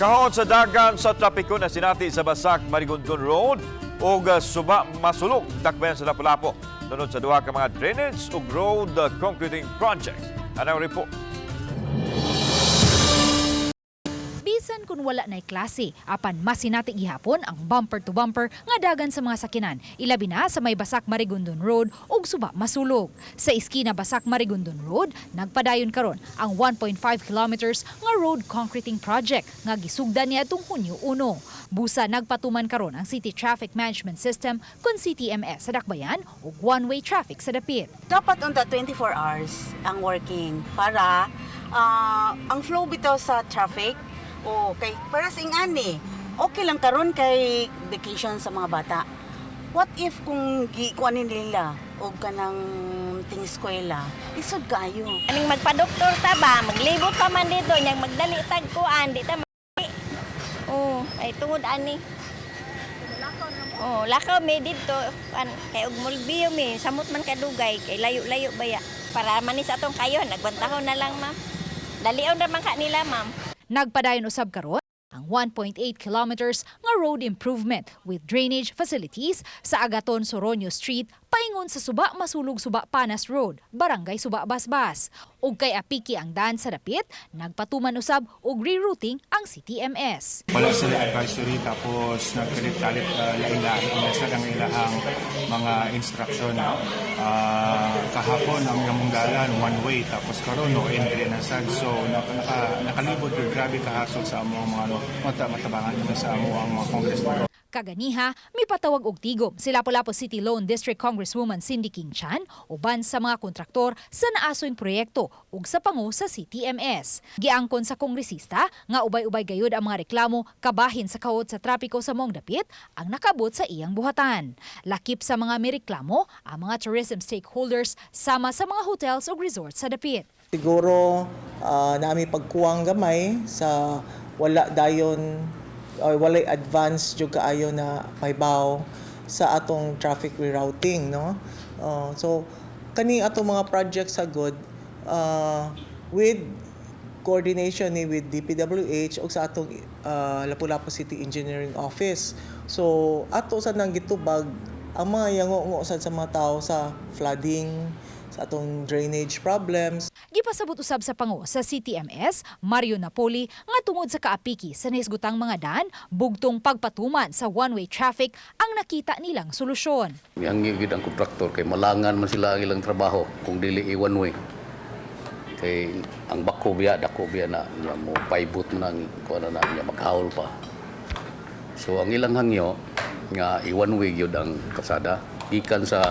Kahaon sa dagan sa trapiko na sinati sa Basak Marigondon Road ug Suba Masulog, Dakbayan sa Lapu-Lapu. Tunod sa duha ka mga drainage ug road concreting projects. Anang report. Bisan kung wala na'y klase, apan masinati gihapon ang bumper to bumper nga dagan sa mga sakinan, ilabi na sa may Basak Marigondon Road ug Suba Masulog. Sa iskina Basak Marigondon Road, nagpadayon karon ang 1.5 kilometers nga road concreting project nga gisugdan niadtong Hunyo 1. Busa nagpatuman karon ang City Traffic Management System kon CTMS sa Dakbayan ug one-way traffic sa dapit. Dapat unta 24 hours ang working para ang flow bitaw sa traffic o kay para sa ingani. Okay lang karon kay vacation sa mga bata. What if kung gi kuanin nila og kanang ting eskwela, isod kayo. Aning magpa-doktor ta ba, maglibot pa man dito, nyang magdali tag kuan, di ta Oh, ay tungod ani. Oh, lakaw mi didto an kay og mulbiyo mi, samot man kadugay kay layo-layo baya. Para man ni sa atong kayo, nagbantahon na lang, ma'am. Dalion ra man ka nila, ma'am. Nagpadayon usab karon ang 1.8 kilometers nga road improvement with drainage facilities sa Agaton Soronio Street paingon sa Suba Masulog Suba Panas Road, Barangay Suba Basbas. Ug kay apiki ang daan sa dapit, nagpatuman usab og rerouting ang CTMS. Wala sila advisory, tapos nagkalit-kalit lain-lain na sa ang ilahang mga instruction. Kahapon ang among dalan one way, tapos karon no entry na sad, so nakalibot yung grabe kahasol sa among mga ano, matabangan kami sa among mga congressman. Kaganiha, mipatawag og tigom si Lapu-Lapu City Lone District Congresswoman Cindy King Chan uban sa mga kontraktor sa naasoyng proyekto ug sa pangu sa CTMS. Giangkon sa kongresista nga ubay-ubay gayud ang mga reklamo kabahin sa kahot sa trapiko sa maong dapit ang nakabot sa iyang buhatan. Lakip sa mga mireklamo ang mga tourism stakeholders sama sa mga hotels ug resorts sa dapit. Siguro naami pagkuwang gamay sa wala dayon or walay advance jud kaayo na pahibaw sa atong traffic rerouting, no. So kani atong mga project sa good with coordination ni with DPWH ug sa atong Lapu-Lapu City Engineering Office. So ato sa nang gitubag ang mga yango sad sa mga tao sa flooding, sa atong drainage problems. Gipasabot usab sa pangu sa CTMS, Mario Napoli, nga tungod sa kaapiki sa nahisgutang mga daan, bugtong pagpatuman sa one-way traffic ang nakita nilang solusyon. Mihangyo gyud ang kontraktor kay malangan man sila ang ilang trabaho kung dili i one way. Kay ang bako biya, dako biya na, na mo paibot mo na ang kuan na niya maghawol pa. So ang ilang hangyo nga i one way gyud ang kasada gikan sa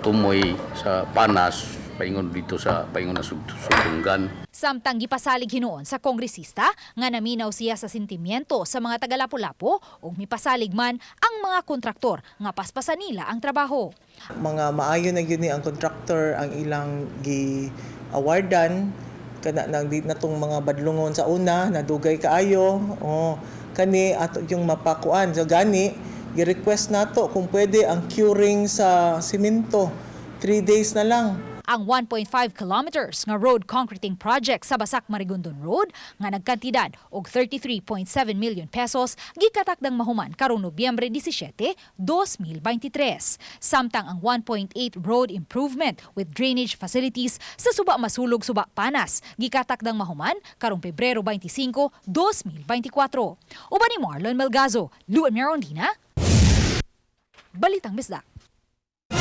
Tumoy sa Panas paingon dito sa paingon na Sugtunggan. Samtang gipasalig hinuon sa kongresista nga naminaw siya sa sentimiento sa mga taga Lapu-Lapu ug mipasalig man ang mga kontraktor nga paspasan nila ang trabaho. Mga maayo na gyud ni ang contractor ang ilang gi-awardan kana nang di natong mga badlungon sa una nadugay kaayo, oh, kani ato yung mapakuan. So gani gi-request nato kung pwede ang curing sa simento 3 days na lang. Ang 1.5 kilometers nga road concreting project sa Basak Marigondon Road nga nagkantidad og 33.7 million pesos gikatakdang mahuman karong Nobyembre 17, 2023. Samtang ang 1.8 road improvement with drainage facilities sa Suba Masulog Suba Panas gikatakdang mahuman karong Pebrero 25, 2024. Uban ni Marlon Melgazo, Luan Mirondina, Balitang Bisdak.